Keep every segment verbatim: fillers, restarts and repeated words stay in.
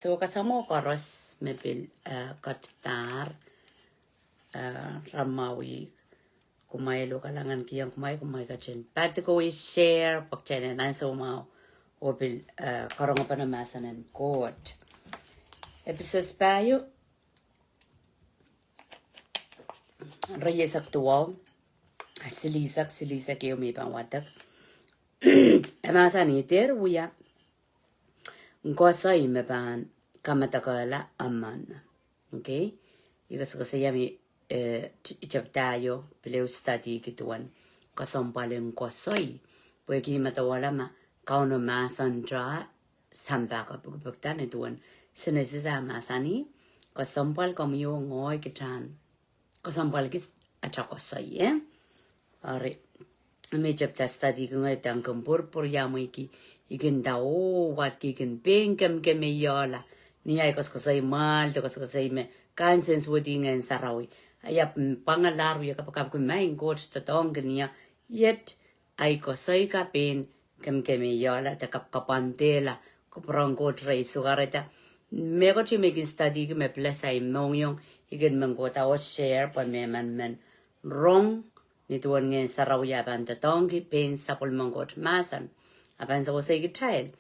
So kasamwo koaros me pil, eh, ketidahr, eh, ramawih. Kumwail oh kalahngan kihong kumwail, kumwail ketin patohwan share, pwehki tenen ansou mwahu, oh pil, eh, karongpene mahsen en Koht. Episos pahieu, rieisek duwau, silihsek, silihsek ehu me I pahn wadek. E mahsanih, dehr wia koasoi me pahn kamadekehla emen. Okay? I koasokoasoia me, eh, t-, I tapihada ieu, pil ehu study ki duwen kesempwal en koasoi. Pwehki I medewehla me Kauno mahsen ta sampah ka pwukpwukda ni duwen Senesis a mahsanih, kesempwal komwi oh ngehi kitail en kesempwalki atail koasoi, eh? Ari, me I tapihada study ki ngehi, I dang kin pwurpwur ia mwehki, I kin nda oh, wadki I kin pein kemkemeiohla. Ni ahi koasokoasoi mwahl, de koasokoasoi me kansensuwedih Ngehn Sarawi. Ahi ahpw, mm, pwangalahr wie kapakapki maing Koht doadoahngki ni ahi, iet ahi koasoi ka pein kemkemeiohla, de kapkapwandehla kupwur en Koht rehn Sukareta. Mehkot me I kin study ki me bless ahi mohngiong, I kin men kohda oh share pwe mehmen men rong ni duwen Ngehn Sarawi a pahn doadoahngki pein sapwellimen Koht mahsen a pahn sewese kitail.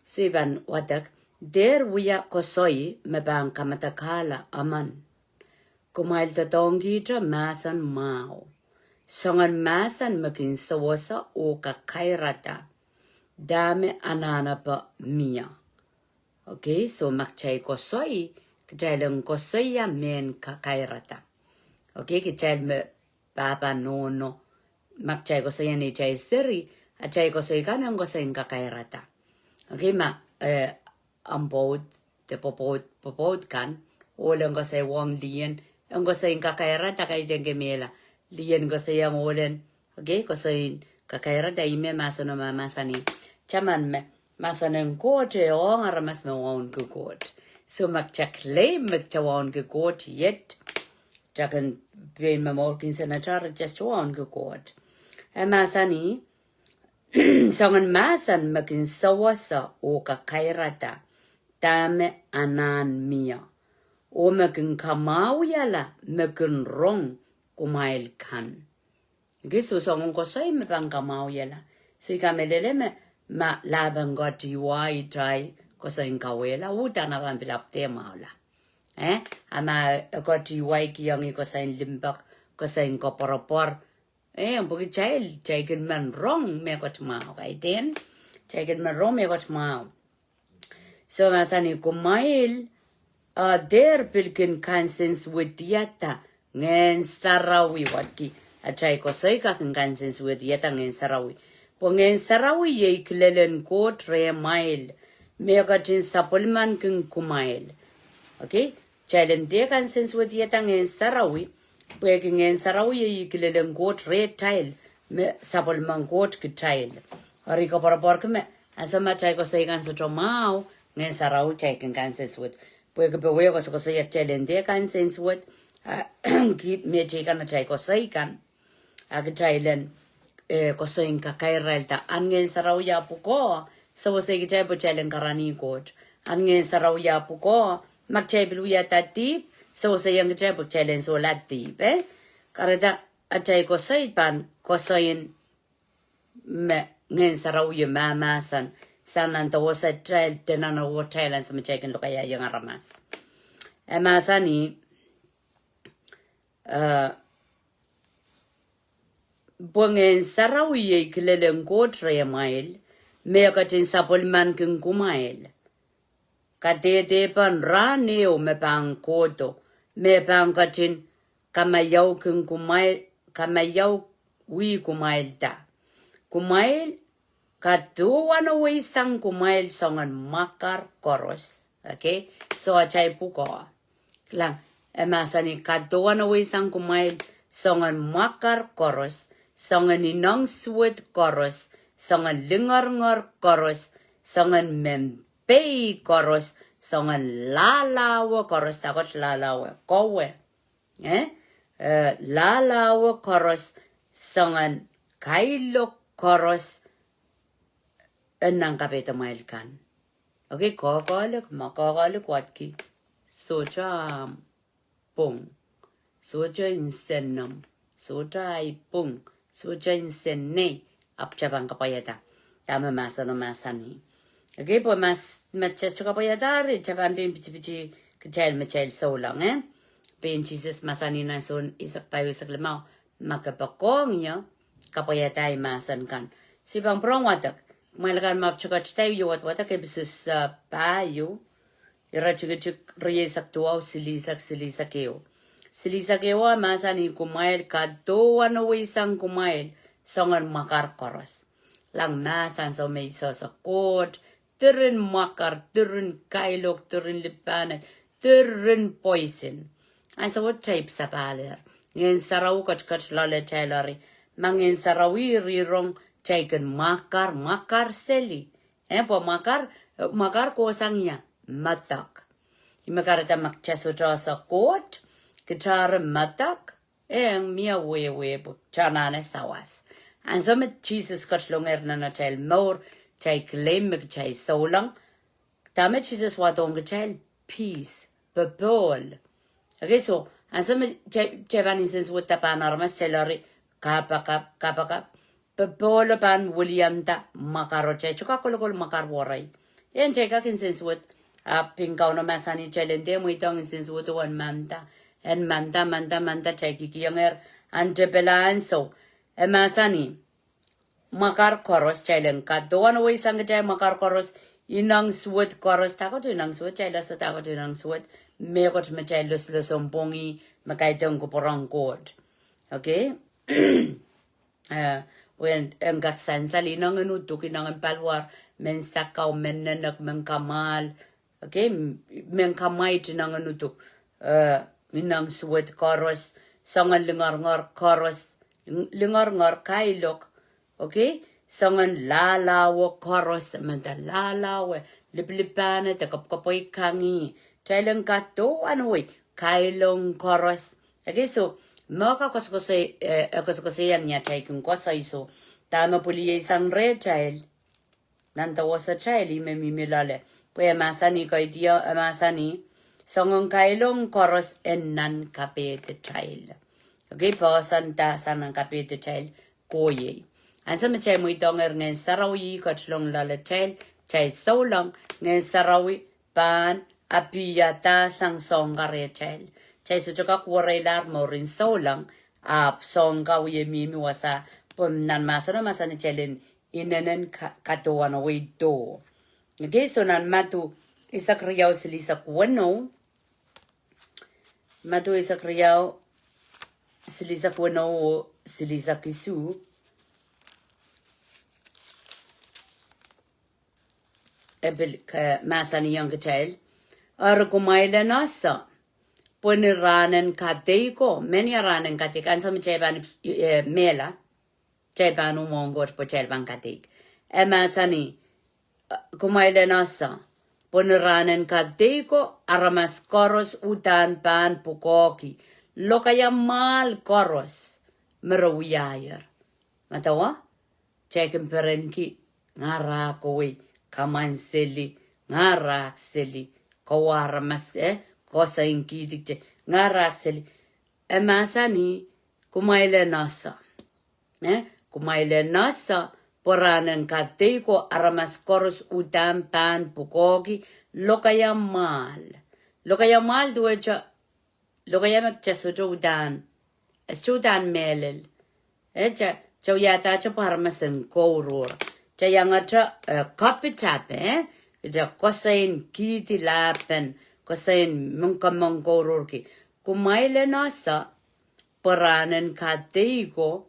So I pahn wadek, dehr wia koasoi me pahn kamadekehla emen. Kumwail doadoahngkihte mahsen mwahu. Soangen mahsen me kin sewese oh kakairada dahme anahnepe mie. Okay, so ma kitail koasoi, kitail en koasoia mehn kakairada. Okay, kitail me pahpa nohno, ma kitail koasoia neitail seri, atail koasoi kan en koasoi en kakairada. Okay, ma, eh, ahmw pwoud, de pwopwoud, pwopwoud kan, ohl en koasoi ong lien, en koasoi en kakairada, kaidehn kemehla. Lien koasoiong ohl en, okay, koasoi en kakairada, ih me mahsen o mahmahsanih. Taman me, mahsen en Koht e ong aramas me wauneki Koht. So ma kitail claim me kitail wauneki Koht iet, kitail kin pein momourki senator, kitail sohte wauneki Koht. E mahsanih, soangen mahsen me kin sewese oh kakairada dahme anahn mie, oh me kin kamwahwihala me kin rong kumwail kan. Okay, so soangen koasoi me pahn kamwahwihala. So I kamehlele me, ma lahpen Koht iwa itail koasoi en kawehla, uhdahn e pahn pil ahpw dehr mwahula. Eh, a ma Koht iwa kihong ih koasoi en limpoak, koasoi en koapworopwor, eh, pwehki kitail, kitail kin men rong mehkot mwahu, kaidehn, kitail kin men rong mehkot mwahu. So mahsanih kumwail, eh, dehr pil kin kansensuwedihada Ngehn Sarawi, wadki atail koasoi ka kin kansensuwedihada Ngehn Sarawi. Pwe Ngehn Sarawi iei kilelen Koht rehmwail, me e ketin sapwellimankin kumwail. Okay? Kitail en dehr kansensuwedihada Ngehn Sarawi, pwehki Ngehn Sarawi iei kilelen Koht rehtail, me sapwellimen Koht kitail. Eri koapworopworki me, ansou me atail koasoi kan sohte mwahu, Ngehn Sarawi kitail kin kansensuwed. Pwehki pwe wia koasokoasoi atail en dehr kansensuwed, ah, ki me teikan atail koasoi kan. A kitail en, eh, koasoi en kakairada. Ahn Ngehn Sarawi a pwukoa, sewese kitail pwe kitail en karanih Koht. Ahn Ngehn Sarawi a pwukoa, ma kitail pil wiahda dihp, sewese ong kitail pwe kitail en solahr dihp, eh? Kahrehda atail koasoi pahn koasoi en me Ngehn Sarawi e mahmahsen, sang nan dewesatail, de nan ohtail, ansou me kitail kin lokaiahng aramas. E mahsanih, eh, pwe Ngehn Sarawi iei kilelen Koht rehmwail, me e ketin sapwellimankin kumwail. Kadehdepen rahn ehu me pahn kohdo, me pahn ketin kamaiaukin kumwail, kamaiauwi kumwailda. Kumwail kadohwaneweisang kumwail soangen mwakar koaros. Okay? So atail pwukoa. Kilang, e mahsanih kadohwaneweisang kumwail soangen mwakar koaros, soangen inong suwed koaros, soangen lingeringer koaros, soangen mehn pei koaros, soangen lahlawe koaros, dahkot lahlawe, kowe. Eh? Eh, lahlawe koaros, soangen kailok koaros, en nan kapehdamwail kan. Okay, koakoahlik, ma koakoahlik wadki, sohte ahmw pwung, sohte nsennomw, sohte ahi pwung, sohte nsen nei, ahpw kitail pahn kapwaiada dahme mahseno mahsanih. Okay, pwe ma, ma kitail sohte kapwaiada eri, kitail pahn pein pitipiti kitail me kitail souleng, eh? Pein Sises mahsanih nan Sohn eisek pahieu eisek limau, ma ke poakohng ie, kapwaiada ei mahsen kan. Soh, I pahn pwurehng wadek, kumwail akan me pahn ketiket ie, wadwadek Episos, eh, pahieu, ire tikitik rieisek duwau, silihsek, silihsek ehu. Silihsek ehu, e mahsanih, kumwail kadohwaneweisang kumwail soangen mwakar koaros. Kilang, mahs ansou me I sohte Koht, diren mwakar, diren kailok, diren lipahned, diren poisin. Ansou wet kitail sapahl er. Ngehn Sarawi ketiket loaletail eri. Ma Ngehn Sarawi rirong, kitail kin mwakar, mwakar seli. Eh, pwe mwakar, eh, mwakar kohsang ie, medek. Ih me kahrehda ma kitail sohte ese Koht, kitail eri medek, eh, mie wehwe pwe kitail anahne sawas. Ansou me Sises ketilong er nan atail mour, kitail claim me kitail souleng. Dahme Sises wadohng kitail? Peace, popohl. Okay, so, ansou me kitail, kitail pahn nsensuwedda pahn aramas, kitail eri kapakap, kapakap, popohl pahn wilianda mwakar, oh kitail sohte kak kolokol mwakar werei. En kitail kak nsensuwed, ahpw pein Kauno mahsanih kitail en dehr mweidohng nsensuwed oh en manda, en manda, manda, manda, kitail kihkihong er, ahn tepel ansou, e mahsanih, mwakar koaros, kitail en kadohwaneweisang kitail mwakar koaros, ineng suwed koaros, dahkot ineng suwed, kitail ese dahkot ineng suwed, mehkot me kitail loslosong pwongih, me kaidehn kupwuren Koht. Okay? Eh, wen en kak sansal ineng en uduk, ineng en paliwar, mehn sakau, mehn nenek, mehn kamwahl, okay, m-, mehn kamwaid ineng en uduk, eh, ineng suwed koaros, soangen lingeringer koaros, ling-, lingeringer kailok, okay, soangen lahlawe koaros, menda lahlawe, lipilipahned, kapwkapwei kangih, kitail en kadohwanewei kailok koaros. Okay, so, me kakoasokoasoi, eh, e koasokoasoia ni atail kin koasoi, so, dahme pwilieisang rehtail nan dewesatail, ih me mihmi loale. Pwe e mahsanih, kaidehn e mahsanih, soangen kailok koaros en nan kapehdatail. Okay, poahsoan da sang nan kapehdatail, kohiei. Ansou me kitail mweidohng er Ngehn Sarawi ketilong loaletail, kitail souleng, Ngehn Sarawi pahn apihada sang soahng kan rehtail. Kitail sohte kak wereilahr mourin souleng, ahpw soahng kan wie mihmi wasa, pwe nan mahseno mahsanih kitail en inenen ka-, kadohwanewei doh. Okay, so nan Madiu eisek riau silihsek weneu, Madiu eisek riau silihsek weneu oh silihsek isuh, e pil, eh, mahsanihong kitail, eri kumwail en ese, pwe ni rahn en kadeiko, menia rahn en kadeik, ansou me kitail pahn, eh, mehla, kitail pahn uhmwohng Koht pwe kitail pahn kadeik. E mahsanih, eh, kumwail en ese, pwe ni rahn en kadeiko, aramas koaros uhdahn pahn pwukoahki, lokaia mwahl koaros me re wiahier. Medewe, kitail kin perenki, ngarahkowei, kamwanseli, ngarahk seli, kowa aramas, eh, koasoiong kihdi kitail, ngarahk seli. E mahsanih, kumwail en ese. Eh, kumwail en ese, pwe rahn en kadeiko aramas koaros uhdahn pahn pwukoahki, lokaia mwahl. Lokaia mwahl duwehte, lokaia me kitail sohte uhdahn, eh, sohte uhdahn mehlel. Eh, kitail, kitail wiahda kitail pwe aramas en kouruhr. Kitail iangete, eh, kapitap, eh, kitail koasoiong kihdi lahpen, koasoiong mengkemeng kouruhrki. Kumwail en ese, pwe rahn en kadeiko,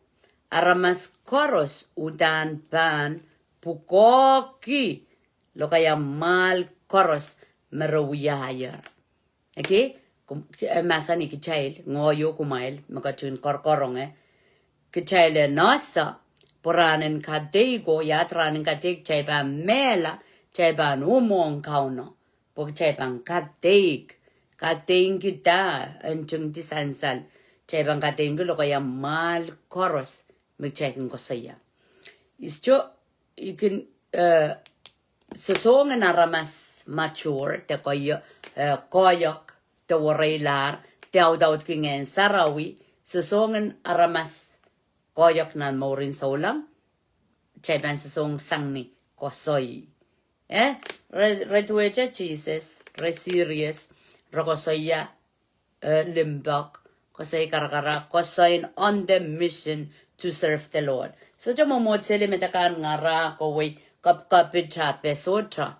aramas koaros uhdahn pahn pwukoahki, lokaia mwahl koaros me re wiahier. Okay? Kum-, eh, mahsanih kitail, ngehi oh kumwail, me ketin korokoronge. Kitail en ese, pwe rahn en kadeiko, ia rahn en kadeik, kitail pahn mehla, kitail pahn uhmwohng Kauno. Pwe kitail pahn kadeik, kadeingkihda, en tingdi sansal, kitail pahn kadeingki lokaia mwahl koaros, me kitail kin koasoia. Isto, I kin, eh, sosohng en aramas, mature, de koahiek, eh, koahiek, de wereilahr, de audaudki Ngehn Sarawi, sosohng en aramas koahiek nan mourin souleng, kitail pahn sosohng sang ni koasoi. Eh, re, re duwehte Sises, re serious, re koasoia, eh, limpoak, koasoi karakara, koasoin on the mission to serve the Lord. Sohte mwomwohd seli me de kan ngarahk oh wei kapikapit ah peh sohte.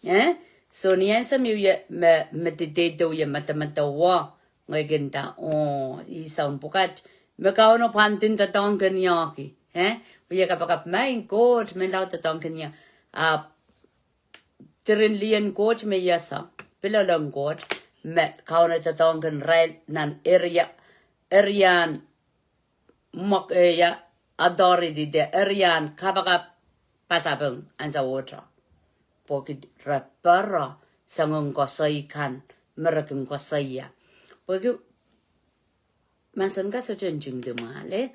Eh? So ni ansou me wie, me, me deidei de wie medemedewe, ngehi kin nda, oh, ih soun pwukat. Me Kauno pahn din doadoahngkin ie ki. Eh? Wie kapakap, Maing Koht, men lao doadoahngkin ie. Ah, diren lih en Koht me iasang, pil loalomw Koht, me Kauno doadoahngkin irail nan area, area en mwek, eh, ia, authority de area en kapakap pasapeng ansou sohte. Pwehki re pere soangen koasoi kan me re kin koasoia. Pwehki mahsen kan sohte ntingdi mwahl, eh?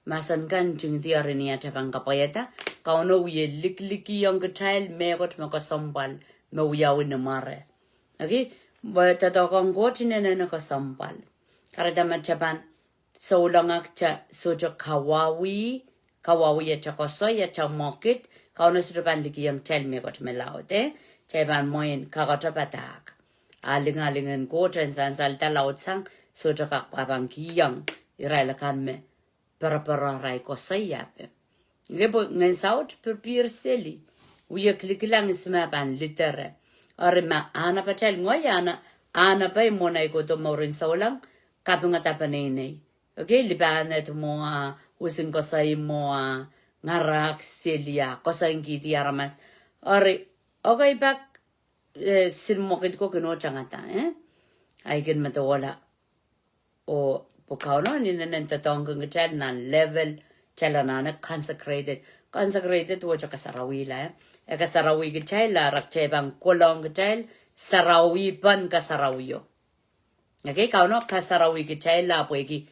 Mahsen kan ntingdi eri ni atail pahn kapwaiada, Kauno wie likilikiong kitail mehkot me kesempwal me wiawi ni mware. Okay? Pwe doadoahk en Koht inenen kesempwal. Kahrehda ma kitail pahn souleng ah kitail sohte kawauwih, kawauwih atail koasoi, atail mwekid, Kauno sohte pahn likiong kitail mehkot me laud, eh? Kitail pahn mwein kakete padahk. Ah lingaling en Koht en sansalda laudsang, sohte kak pahn kihong irail akan me perepere arail koasoi ape. Ngehi pwe Ngehn Saut pirpir seli, wie kilikilang ihs me pahn lidere. Eri ma ahn apatail ngehi ahn, ahn apai mwohn ahi kohdo mourin souleng, kapingada peneinei. Okay, lipahned mwo ah, usin koasoi mwo ah, ngarahk seli ah, koasoinkihdi aramas. Eri, okay, pak, eh, sin mwekid ko kin oh tangada, eh? Ahi kin medewehla. Oh pwe Kauno inenen doadoahngkin kitail nan level, kitail anahne consecrated. Consecrated wet kasarawihla, eh? E kasarawi kitail, ah, eri kitail pahn kohla kitail, sarawi pahn kasarawio. Okay, Kauno kasarawi kitail, ah, pwehki,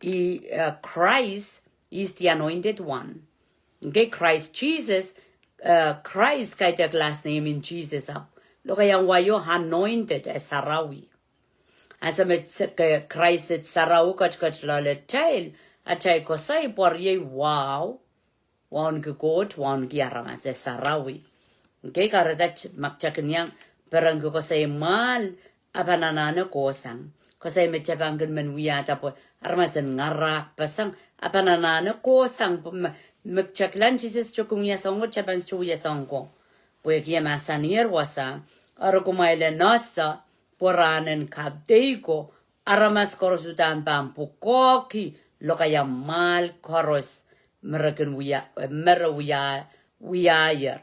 eh, Christ is the anointed one. Okay, Christ Jesus, eh, Christ kaidehk last name en Sises ahpw lokaiahn wai o anointed, e sarawi. Ansou me se-, ke-, Christ sarawi ketiket loale kitail, atail koasoi pwe riei wahu, wauneki Koht, wauneki aramas, e sarawi. Okay, kahrehda ma kitail kin iang perengki koasoi mwahl, e pahn anahne kohsang. Koasoi me kitail pahn kin men wiahda pwe aramas en ngarahk pasang, e pahn anahne kohsang, pwe me, me kitail kilang Sises tohkin wia soang ko, kitail pahn sohte wia soang ko. Pwehki e mahsanier wasa, eri kumwail en ese pwe rahnen kadeiko, aramas koaros uhdahn pahn pwukoahki lokaiahn mwahl koaros me re kin wia, me re wia, wiahier.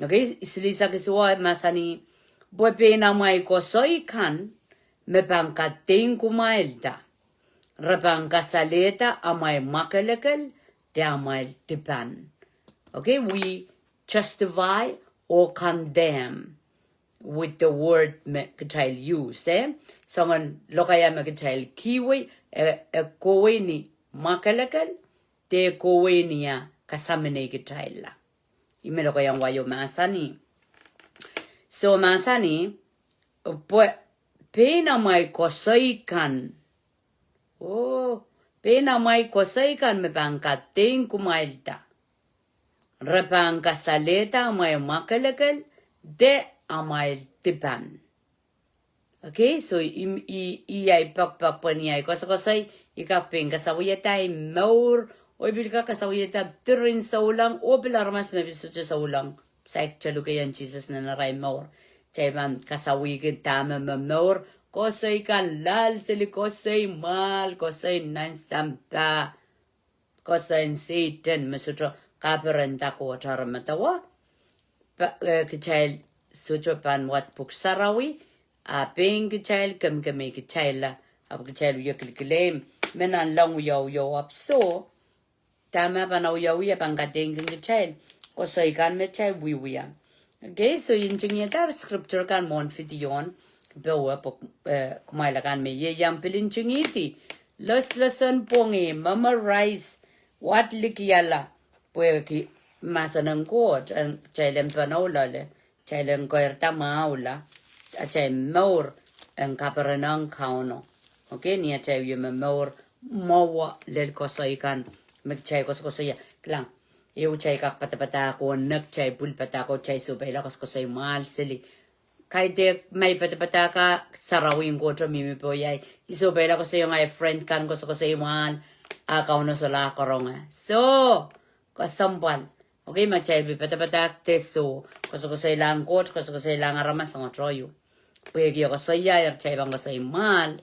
Okay, silihsek isuh e mahsanih, pwe pein amwail koasoi kan me pahn kadeik kumwailda, re pahn kasalehda amwail mwakelekel de amwail dipan. Okay, we justify or condemn with the word me kitail use, eh? Soangen lokaia me kitail kihwei, e, e kohwei ni mwakelekel, de kohwei ni ah kasaminei kitailla. Ih me lokaiahn wai o mahsanih. So mahsanih, pwe pein amwail koasoi kan, oh, pein amwail koasoi kan me pahn kadeik kumwailda, re pahn kasalehda amwail mwakelekel de amwail dipan. Okay, so i, i, i ahi pekpek pwe ni ahi koasokoasoi, i kak pein kasawiada ahi mour, oh i pil kak kasawiada diren souleng, oh pil aramas me pil sohte souleng. Saik tolukeien Sises nan arail mour. Kitail pahn kasawihki dahme me mour, koasoi kan loal seli, koasoi mwahl, koasoi nan sampah, koasoin Sehdan me sohte kaperenda Koht aramas medewe. Pa, eh, kitail sohte pahn wad pwuhk sarawi, a pein kitail kemkemei kitailla, ahpw kitail wie kilkileng me nanleng wiawi o ahpw soh, dahme pahn wiawi e pahn kadeik kitail, koasoi kan me kitail wiewia. Okay, so ntingihada scripture kan mwohn video en, pwe, eh, kumwail akan me ieiang pil ntingihdi, loslosonpwongi, memorize, wad likiala, pwehki mahsen en Koht, en kitail en pahn ohlale, Kitail en koirda mwahula, atail mour en kaperen ong Kauno. Okay, ni atail wie momour mwowe lel koasoi kan me kitail koasokoasoia. Kilang, ehu kitail kak padapadahk oh nek kitail pwil padahk oh kitail sohpeila koasokoasoi mwahl seli. Kaidehk ma I padapadahk ah sarawi en Koht mihmi pohia, I sohpeila koasoiong ahi friend kan koasokoasoi mwahl, a Kauno solahr karonge. So, kesempwal. Okay, ma kitail pil padapadahk de soh, koasokoasoilahng Koht, koasokoasoilahng aramas, soangen tohto ieu. Pwehki e koasoia, eri kitail pahn koasoi mwahl.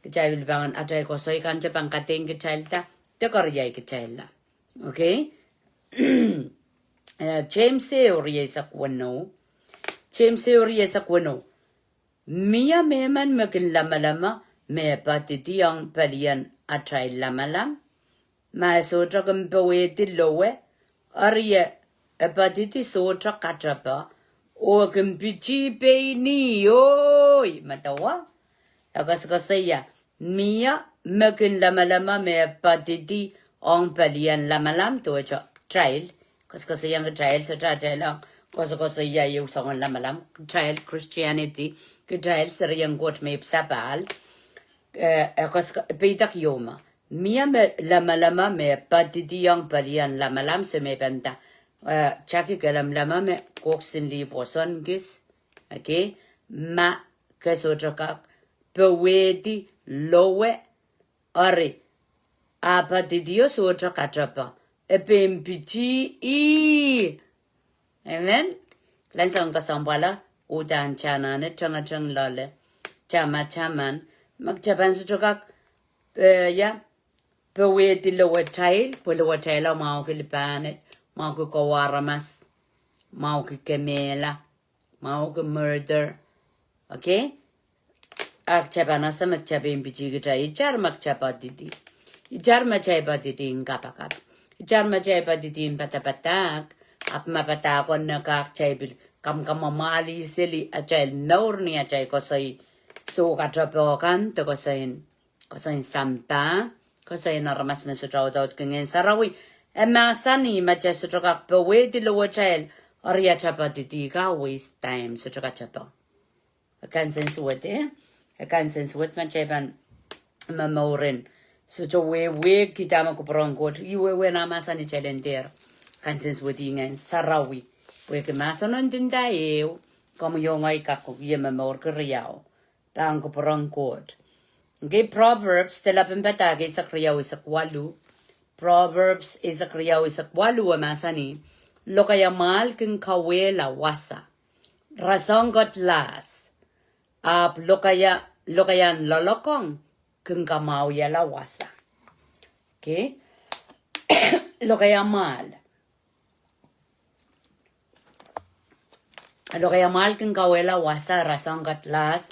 Kitail pil pahn, atail koasoi kan te pahn kadeik kitailda, de keriaun kitailda. Okay? Eh, James ehu rieisek weneu. James ehu rieisek weneu. Mie mehmen me kin lamalam me padidi ong pelien atail lamalam. Ma e sohte kin powehdi lowe, eri e padidi sohte katepe, oh kin piti pein ih, oi, medewe. E koasokoasoia, mie me kin lamalam me padidi ong pelien lamalam, duwehte kitail. Koasokoasoiong kitail, sohte atail ong koasokoasoia ehu soangen lamalam, kitail Christianity, kitail serien Koht me ipwsapahl. Eh, eh, koasko-, peidek ieu me. Mie me lamalam me padidi ong pelien lamalam, se me pahn nda, eh, Jackie, ke lamalam me koksin lih pwoson kis. Okay? Ma ke sohte kak powehdi lowe, eri, a padidi o sohte katepe, e pein piti ih. Amen. Kilang, soangen kesempwal, uhdahn kitail anahne tengeteng loale. Kitail ma, kitail men, ma kitail pahn sohte kak, eh, ia, powehdi lowetail, pwe lowetail o mwahuki lipahned, mwahuki kowe aramas, mwahuki kemehla, mwahuki murder. Okay? A kitail pahn ese me kitail pein piti kitail, itar ma kitail padidi. Itar ma kitail padidi en kapakap. Itar ma kitail padidi en padapadahk. Ahpw ma padahk o nek kak kitail pil kamwakamwamwahlih seli atail mour ni atail koasoi soh katepe kan, de koasoin, koasoin sampah, koasoin aramas me sohte audaudki Ngehn Sarawi. E mahsanih ma kitail sohte kak powehdi lowetail, eri atail padidi ka waste time, sohte katepe. E kansensuwed, eh? E kansensuwed ma kitail pahn momour en sohte wehwehki dahme kupwur en Koht, ih wehwehn ah mahsanih kitail en dehr kansensuwed Ngehn Sarawi. Pwehki mahsen en Dindai ehu, komwi oh ngehi kak wie momourki riau pahn kupwur en Koht. Okay, Proverbs, de lapin padahk eisek riau eisek waluh. Proverbs eisek riau eisek waluh e mahsanih, lokaia mwahl kin kauwehla wasa. Rasehng kedlahs. Ahpw lokaia, lokaian loalokong kin kamwahwihala wasa. Okay? Lokaia mwahl. Lokaia mwahl kin kauwehla wasa, rasehng kedlahs.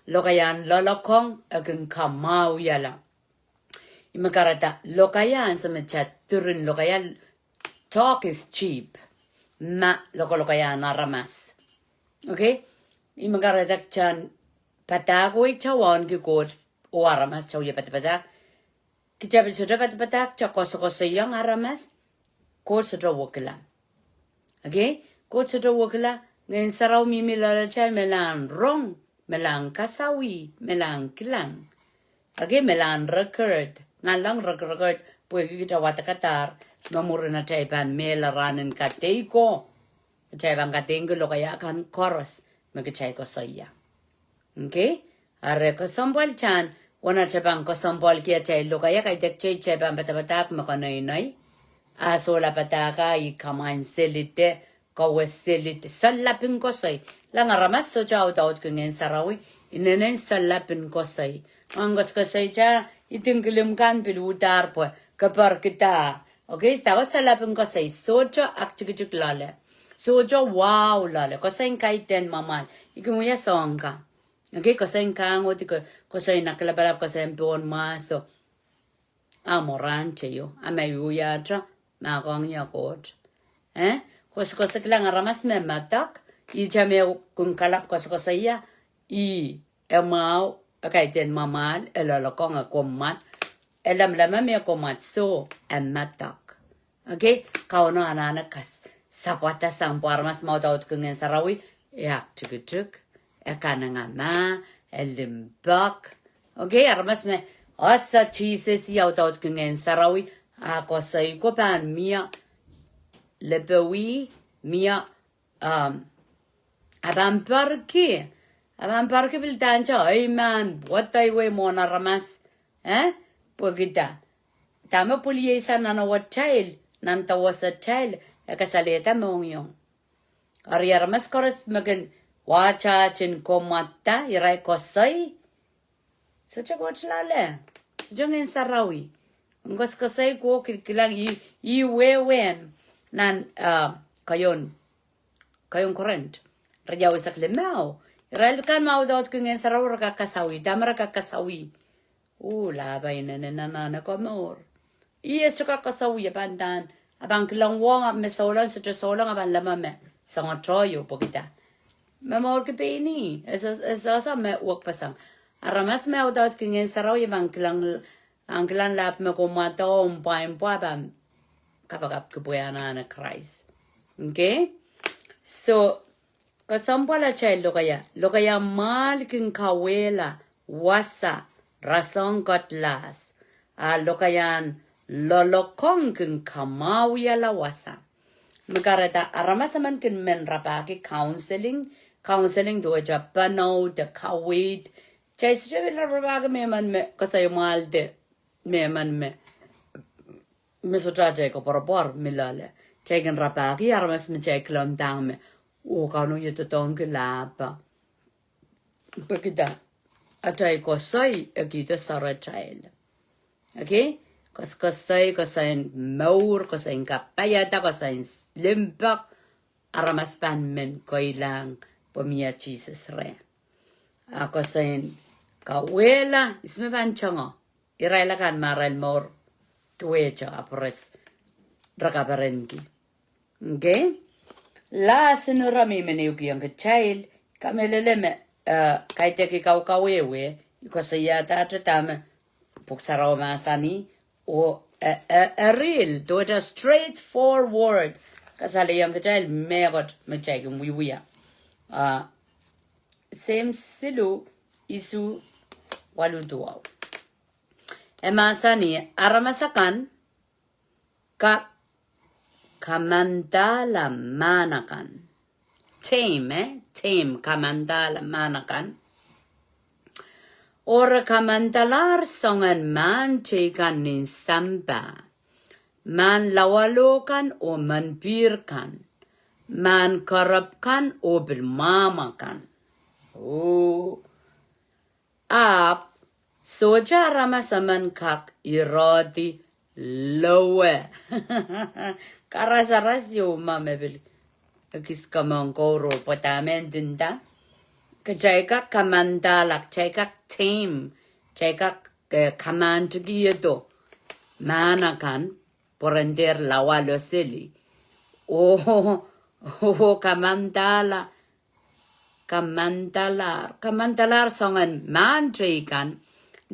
Lokaian loalokong e kin kamwahwihala. Ih me kahrehda lokaia, ansou me kitail diren lokaia, talk is cheap. Ma lokolokaiahn aramas. Okay? Ih me kahrehda kitail padahk oh kitail wauneki Koht oh aramas, kitail wie padapadahk. Kitail pil sohte padapadahk, kitail koasokoasoiong aramas, Koht sohte wekila. Okay? Koht sohte wekila, Ngehn Sarawi mihmi loalatail me lahn rong, me lahn kasawih, me lahn kilang. Okay, me lahn record. Nanleng rek-, record, pwehki kitail wadekadahr, me mwurin atail pahn mehla rahnen kadeiko, kitail pahn kadeingki lokaia kan koaros me kitail koasoia. Okay? Eri kesempwal kan, wen atail pahn kesempwalki atail lokaia, kaidehk kitail pahn padapadahk me konehng. A sohla padahk ah, I kamwain seli de, kowe seli de, solahr pahn koasoi. Kilang, aramas sohte audaudki Ngehn Sarawi, inenen solahr pahn koasoi. Ahn koasokoasoi kitail, I ting kilim kan pil uhdahn pwe, keper kitail. Okay, dahkot solahr pahn koasoi, sohte aktikitik loale. Sohte wahu loale, koasoin kaidehn mwamwahl. I kin wia soahng kan. Okay, koasoin kangohdi, ko-, koasoin aklapalap, koasoin pohn mahso. A mwohn rahn teio, a ma I wiahte, ma kong ia Koht. Eh? Koasokoasoia, kilang, aramas me madok, ihte me kin kalap koasokoasoia, ih, e mwahu, e kaidehn mwamwahl, e loalokong, e kommwad, e lamalam me kommwad, so, e madok. Okay, Kauno anahne kas-, sapwada sang pwe aramas me audaudki Ngehn Sarawi, e aktikitik, e kanengamah, e limpoak. Okay, aramas me ese Sises, e audaudki Ngehn Sarawi, a koasoi ko pahn mie, lepe wia, mie, um, a pahn poarki, a pahn poarki pil dahme, ei, mahn, wadawiwei mwohn aramas, eh? Pwehki dah? Dahme pwiliei sang nan ewetail, nan dawesatail, e kasalehda mohngiong. Eri aramas koaros me kin wahtaht en kommwada, irail koasoi. Sohte Koht loale. Sohte Ngehn Sarawi. Koaskoasoi ko kilikilang ih, ih wehwehn nan, uh, keieun, keieun Korint. Riau eisek limau. Irail kan me audaudki Ngehn Sarawi re kak kasawih. Dahme re kak kasawih? Uh, lahpo inenen anahn e komour. Ih e sohte kak kasawih, e pahn dahn, a pahn kilang wong, a me souleng, sohte souleng, a pahn leme me soangotoio pwehki dah? Me mourki pein ih, e soh, e sohte me wekpeseng. Aramas me audaudki Ngehn Sarawi, e pahn kilang, pahn kilang lahp me kommwada, mpwahmpwah, pahn kapakapki pwe anahne Krais. Okay? So, kesempwal atail lokaia, lokaia mwahl kin kauwehla wasa, rasehng kedlahs, a lokaiahn loalokong kin kamwahwihala wasa. Me kahrehda aramas emen kin men rapahki counseling, counseling duwehte panoud, kaweid. Kitail sohte pil rapahki mehmen me koasoi mwahl de mehmen me, me sohte atail koapworopwor me loale. Kitail kin rapahki aramas me kitail kilang dahme, oh, Kauno, ie doadoahngki lahpo. Pwehki dah? Atail koasoi e kihdo soaratail. Okay? Koaskoasoi, koasoi en mour, koasoi en kapaiada, koasoi en limpoak, aramas pahn men koilang pwe mie Sises reh. A koasoi en kauwehla, ihs me pahn tongo? Irail akan me arail mour duwehte, a pwuros, re kaperenki. Okay? Last, ire me I men ehukihong kitail, kamehlele me, eh, kaidehk kaukawehwe, I koasoiahte dahme Pwuhk Sarawi mahsanih, oh, eh, eh, eh, real, duwehte straightforward, kasalehiong kitail mehkot me kitail kin wiewia. Ah, Seims siluh, isuh, waluh duwau. E mahsanih, aramas akan kak kamandahla mahn akan. Tame, eh? Tame, kamandahla mahn akan. Oh re kamandalahr soangen mahn teikan nin sampah, mahn lawalo kan oh menpihr kan, mahn kerep kan oh pil mwahmw akan. Oh. Ahpw sohte aramas emen kak irehdi lowe. Karasaras ieu ma me pil ekis kamangkou ro pwe dahme e ndinda. Kitail kak kamandahla, kitail kak tame, kitail kak, eh, kamandikihdo mahn akan, pwe ren dehr lawalo seli. Oh, oh, kamandahla, kamandalahr, kamandalahr soangen mahn teikan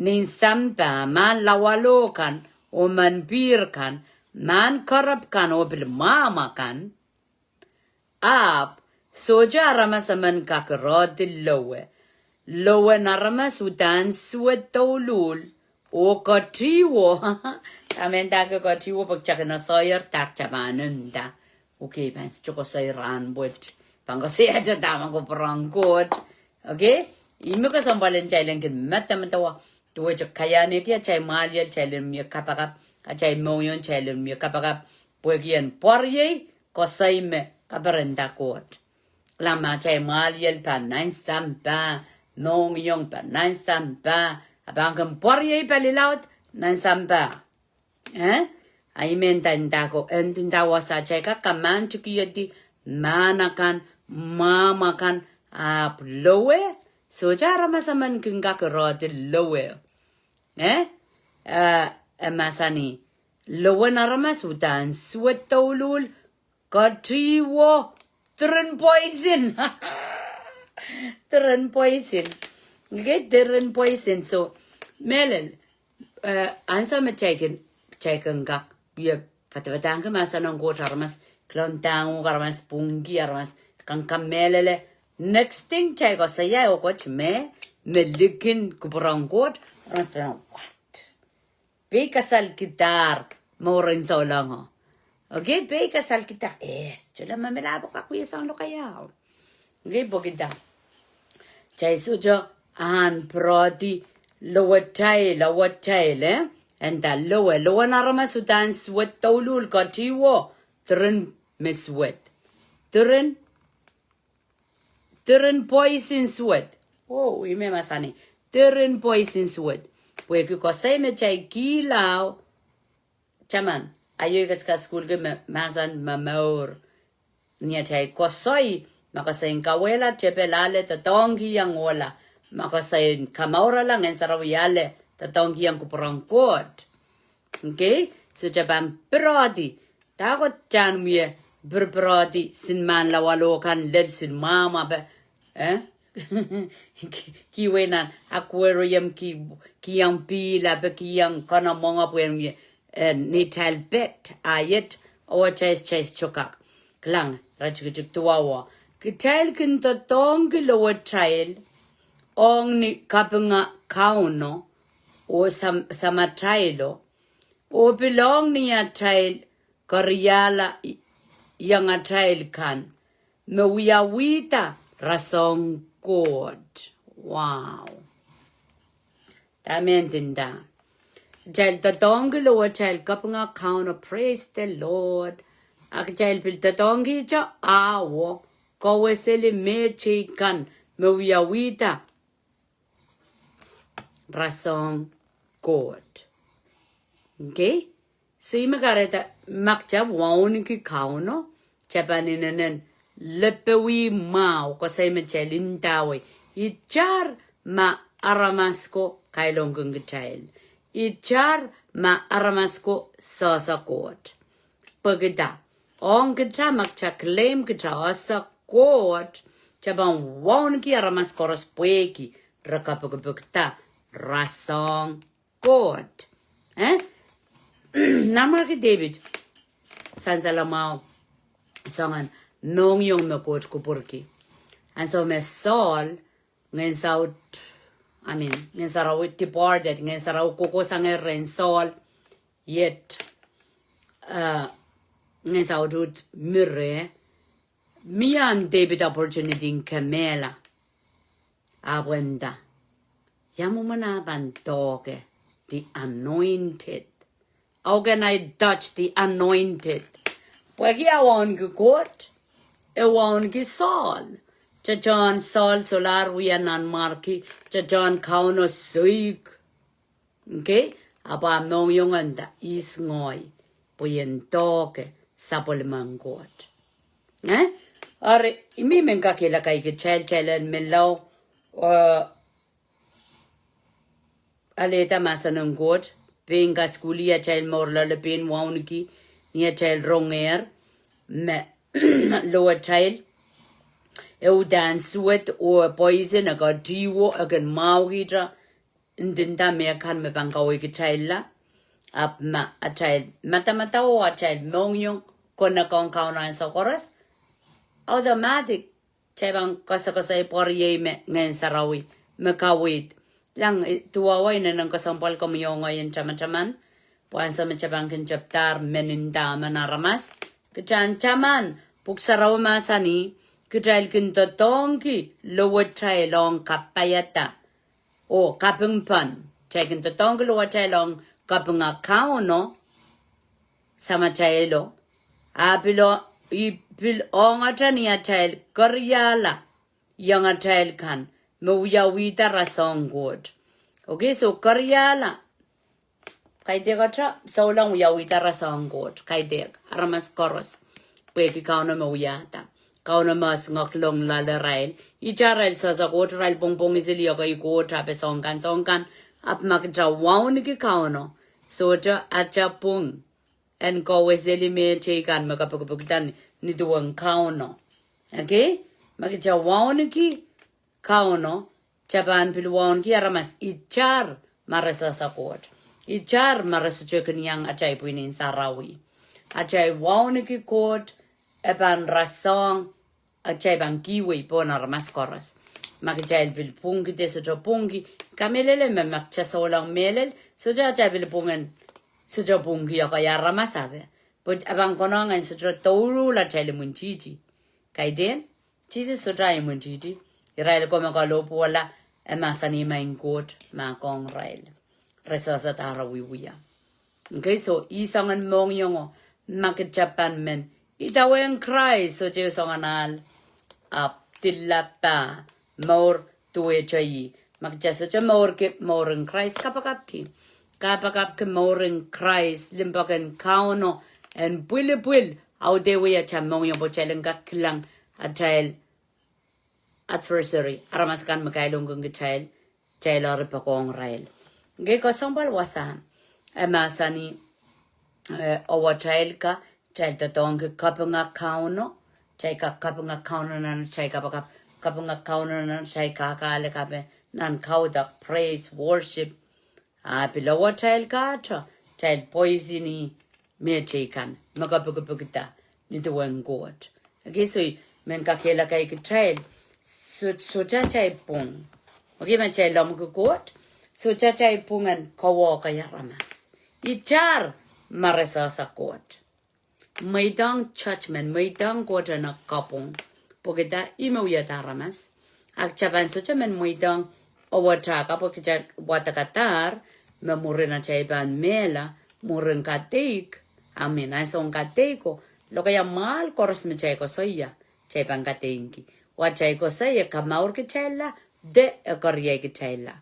nin sampah, mahn lawalo kan oh menpihr kan, mahn kerep kan oh pil mwahmw akan. Ahpw sohte aramas emen kak irehdi lowe. Lowen aramas uhdahn suwed, douluhl, oh ketihwo. Dahme ndahki ketihwo? Pwe kitail kin koasoier dah kitail pahn nda. Okay, pahn sohte koasoi rahn wet. Pahn koasoiahte dahme kupwuren Koht. Okay? Ih me kesempwal en kitail en kin medemedewe. Duwehte kaiahneki atail mwahliel, kitail en mie kapakap, atail mohngiong, kitail en mie kapakap. Pwehki en pwarewei koasoi me kaperenda Koht. Kilang, ma atail mwahliel pahn nan sampah, mohngiong pahn nan sampah, a pahn kin pwarewei pali laud nan sampah. Eh? A I men nda, nda ko, e ndinda wasa kitail kak kamandikihdi mahn akan, mwahmw akan, ahpw lowe, sohte aramas emen kin kak irehdi lowe. Eh? Eh, e mahsanih, lowen aramas uhdahn suwed, douluhl, ketihwo, diren poison. Diren poison. Okay, diren poison. So, mehlel, eh, ansou me kitail kin, kitail kin kak, ie, padapadahngki mahsen en Koht, aramas Kilang dahme aramas pwungki, aramas kak kamehlele. Next thing kitail koasoia, oh Koht me, me likin kupwuren Koht, aramas pahn, what? Pei kasalkidahr mouren soulengo. Okay, pei kasalkidahr. Eh, sohla ma melapo kak wie soang lokaia. Okay, pwehki dah? Kitail sohte ahn piredi lowetail, lowetail, eh? Enda lowe, lowen aramas uhdahn suwed douluhl, ketihwo, diren me suwed. Diren, diren poison suwed. Oh, ih me mahsanih. Diren poison suwed. Pwehki koasoi me kitail kihla, taman, aio I kak kasukuhlki me mahsen momour. Ni atail koasoi, ma koasoi en kauwehla, tepel ale, doadoahngki ong ohla. Ma koasoi en kamourala, Ngehn Sarawi ale, doadoahngki ong kupwuren Koht. Okay? So kitail pahn piredi. Dah koht uhdahn wie pirpiredi, sin mahn lawalo kan lel sin mwahmw ape, eh? Ki, kiwei nan aquarium, ki, kihong pihl ape, kihong kanomongo pwehn wie, eh, neitail pet, a iet, oh atail, atail sokak. Kilang, iretikitik duwau. Kitail kin doadoahngki lowetail ong ni kapinga Kauno, oh sam-, samatailo, oh pil ong ni atail keriahla i-, iangatail kan, me wiawihda rasehng Koht. Wow. Dahme ndinda? Kitail doadoahngki lowetail kapinga Kauno, praise the Lord. A kitail pil doadoahngkihte awo, kaweseli mehteikan me wiawihda rasehng Koht. Okay? So ih me kahrehda ma kitail wauneki Kauno, kitail pahn inenen lepewih mwahu, koasoi me kitail ndawei. Itar ma aramas ko kailongkin kitail. Itar ma aramas ko sehse Koht. Pwehki dah? Ong kitail ma kitail claim kitail ese Koht, kitail pahn wauneki aramas koaros pwehki re kapikipikda rasehng Koht. Eh? Nanmwarki Depit, sansal mwahu, soangen mohngiong me Koht kupwurki. Ansou me Saul, Ngehn Saut, I mean, Ngehn Sarawi departed, Ngehn Sarawi kohkohsangehr rehn Saul, iet, eh, Ngehn Saut uhd mi reh, mie ahn Depit opportunity en kemehla. Ahpw e nda, ia mwomwen ah pahn doahke the anointed? How can I touch the anointed? Pwehki e wauneki Koht, e wauneki Saul. Tehtehn Saul solahr wia nanmwarki, tehtehn Kauno soik. Okay? Ahpw ah mohngiong e nda, ihs ngehi, pwe I en doahke sapwellimen Koht? Eh? Eri, I men men kakehlaka kitail, kitail en menlau, eh, alehda mahsen en Koht, pein kasukuhlih atail mour loale, pein wauneki, ni atail rongehr me lowetail e uhdahn suwed oh poison, e ketihwo, e kin mwahukihte, ndinda mehkan me pahn kaweid kitailla. Ahpw ma atail madamadau oh atail mohngiong konehng Kauno ansou koaros, automatic kitail pahn koasokoasoi pwe riei me Ngehn Sarawi me kaweid. Lang, eh, duwau, I inenen kesempwal komwi oh ngehi en tamataman, pwe ansou me kitail pahn kin tepdahr men en dah emen aramas, kitail en taman, Pwuhk Sarawi mahsanih, kitail kin doadoahngki lowetail ong kapaiada oh kapingpen. Kitail kin doadoahngki lowetail ong kapinga Kauno, samatailo, a pil o-, I pil ongete ni atail keriahla iangatail kan me wiawihda rasehng Koht. Okay, so keriahla, kaidehk ata, souleng wiawihda rasehng Koht, kaidehk, aramas koaros. Pwehki Kauno me wiahda. Kauno me esingek longlahl irail. Itar arail sehse Koht, irail pwongpwongih seli ekei koht, ahpw soangen, soangen. Ahpw ma kitail wauneki Kauno, sohte atail pwung en kaweseli mehteikan me kapikipikda ni duwen Kauno. Okay? Ma kitail wauneki Kauno, kitail pahn pil wauneki aramas itar ma re sehse Koht. Itar ma re sohte kin iang atail pwihn en sarawi. Atail wauneki Koht, e pahn rasehng, atail pahn kihwei pohn aramas koaros. Ma kitail pil pwungki de sohte pwungki, kamehlele me ma kitail souleng mehlel, sohte atail pil pwungen sohte pwungki aka ia aramas ape. Pwe e pahn konehng en sohte douluhl atail imwintihti. Kaidehn, Sises sohte imwintihti. Irail ko me kalohpwuwala, e mahsanih me Koht mahkohng irail. Re sehse dahme re wiewia. Okay, so ih soangen mohngiong o, ma kitail pahn men idawehn Krais, sohte soangen ahl, ahpw dihla pah, mour duwehte ih. Ma kitail sohte mourki mouren Krais, kapakapki. Kapakapki mouren Krais, limpoak en Kauno, en pwilipwil, audehwei atail mohngiong pwe kitail en kak kilang atail adversary, aramas kan me kailongkin kitail, kitail eri poakohng irail. Okay, kesempwal wasa, e mahsanih, eh, ewatail ka, kitail doadoahngki kapinga Kauno, kitail kak kapinga Kauno nan atail kapakap, kapinga Kauno nan atail kakahlek ape, nan kaudok, praise, worship, a pil ewatail kahto, kitail poisoni mehteikan, me ke pikipikda, ni duwen Koht. Okay, so, men kakehlaka kitail, so, sohte atail pwung. Okay, ma kitail lomwiki Koht, sohte atail pwung en kawehwe aramas. Itar, ma re sehse Koht. Mweidohng judgment, mweidohng Koht en kapwung. Pwehki ih me wiahda aramas. Ahpw kitail pahn sohte men mweidohng ewatail ka pwe kitail wadekadahr, me mwurin atail pahn mehla, mwurin kadeik, I mean, ansoun kadeik o, lokaia mwahl koaros me kitail koasoia, kitail pahn kadeingki. Watail koasoia, kamour kitailla, de e keriaun kitailla.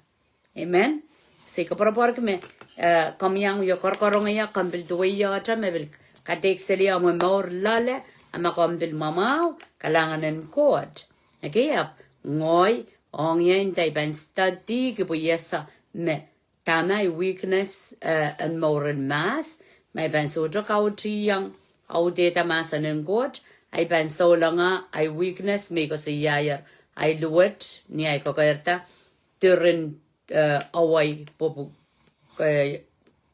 Amen. Sei koapworopworki me, eh, komw iang wia korokorongeia, komw pil duwehte, me pil kadeik seli omw mour loale, a ma komw pil mwamwahu, kalahngan en Koht. Okay, ahpw ngehi, ong ie nda I pahn study ki pwe I ese me dahme ahi weakness, eh, en mouren mahs, ma I pahn sohte kautieng, audehda mahsen en Koht, I pahn souleng ahi weakness, me I koasoiaier, ahi luwet, ni ahi kokeirda, diren, eh, awai pwopwu, eh,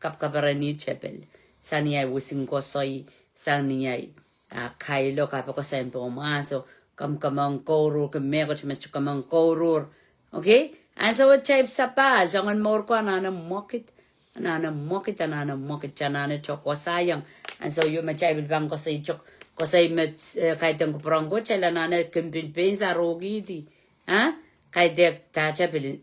kapkaperen tepil. Sang ni ahi wisin koasoi, sang ni ahi, ah, kailok, ah, pwe koasoiong pwe mahso, kamw kamong kouruhr, ke mehkot me sohte kamong kouruhr. Okay? Ansou wet kitail sapahl, soangen mour ko anahne mwekid, anahne mwekid, anahne mwekid, anahne tok wasaiong. Ansou ieu me kitail pil pahn koasoi tok, koasoi me, eh, kaidehn kupwur en Koht, kitail anahne kin pil pein sarohkihdi. Ah? Kaidehk dahte pil,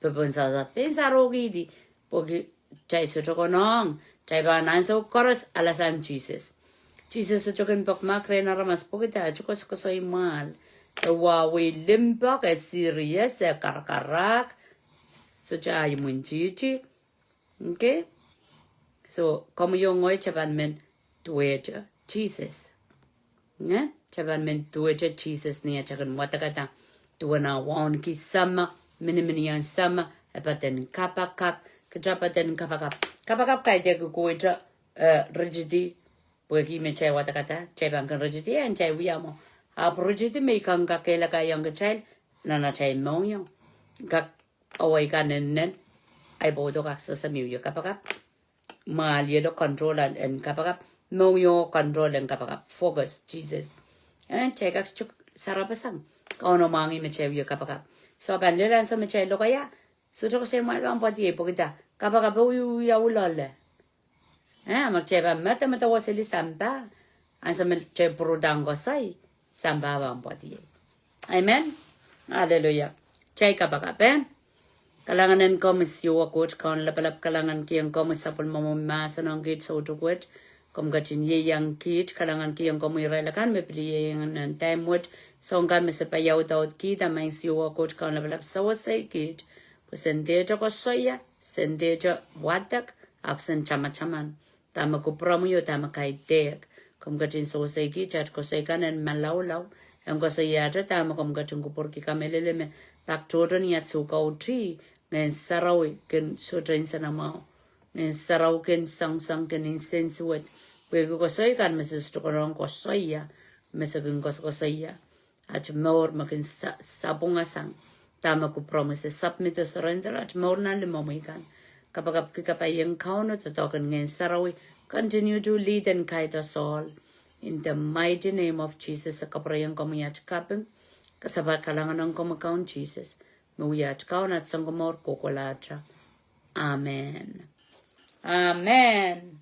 peponsasa, pein sarohkihdi, pwehki kitail sohte konehng, kitail pahn ansou koaros alasang Sises. Sises sohte kin poakmark rehn aramas pwehki dahte koasokoasoi mwahl. E wahwei limpoak, e serious, e karakarahk, sohte imwintihti. Okay? So, komwi oh ngehi kitail pahn men duwehte Sises. Nge, kitail pahn men duwehte Sises ni atail kin wadekada. Duwen ah wauneki Sahmo, miniminiong Sahmo, e patehn kapakap, kitail patehn kapakap. Kapakap kaidehk kohwei, eh, ritidi, pwehki me kitail wadekada, kitail pahn kin ritidi, en kitail wia mwo. Ahpw ritidi me I kak kakehlakaiong kitail, nan atail mohngiong. Kak awai kan en nen, ahi pwoudo kak sehse me wie kapakap. Mwahl ielo control en, en kapakap. Mohngiong control en kapakap. Focus, Sises. Eh, kitail kak sohte sarapasang. Kauno mwahngih me kitail wie kapakap. So pahn lel ansou me kitail lokaia, sohte koasoi mwahl pahn pwadiei pwehki dah, kapakap e wiawi loale. Eh, ma kitail pahn medemedewe seli sampah, ansou me kitail pwurudahng koasoi, sampah pahn pwadiei. Amen. Hallelujah. Kitail kapakap, eh? Kalahngan en komwi Siohwa Koht Kaun lapalap, kalahngankihong komwi sapwellimomwi mahsen ong kiht soutuk wet. Komw ketin ieiang kiht, kalahngankihong komwi irail akan me pil ieiang nan time wet. Soahng kan me se paiaudaudkihda, maing Siohwa Koht Kaun lapalap, sewesei kiht. Pwe sen dehte koasoia, sen dehte wadek, ahpw sen tamataman dahme kupwuromwi oh dahme kaidehk. Komw ketin sewesei kiht, aht koasoi kan en malaulau, en koasoiahte dahme komw ketin kupwurki. Kamehlele me pak tohto ni aht soukautih, Ngehn Sarawi kin sohte nsenamwahu. Ngehn Sarawi kin soangsoang, kin nsensuwed. Pwehki koasoi kan me se sohte konehng koasoia, me se kin koasokoasoia, aht mour me kin sa-, sapwungasang. Dahme kupwuromwi, se submit oh surrender aht mour nan limomwi kan. Kapakapki, kapaiong Kauno, doadoahk en Ngehn Sarawi, continue to lead and guide us all. In the mighty name of Jesus, e kapwurehiong komwi at kaping, kasapahl kalahngan ong komwi Kaun Sises, me wia at Kaun, at Sounkomour kohkohlahte. Amen. Amen.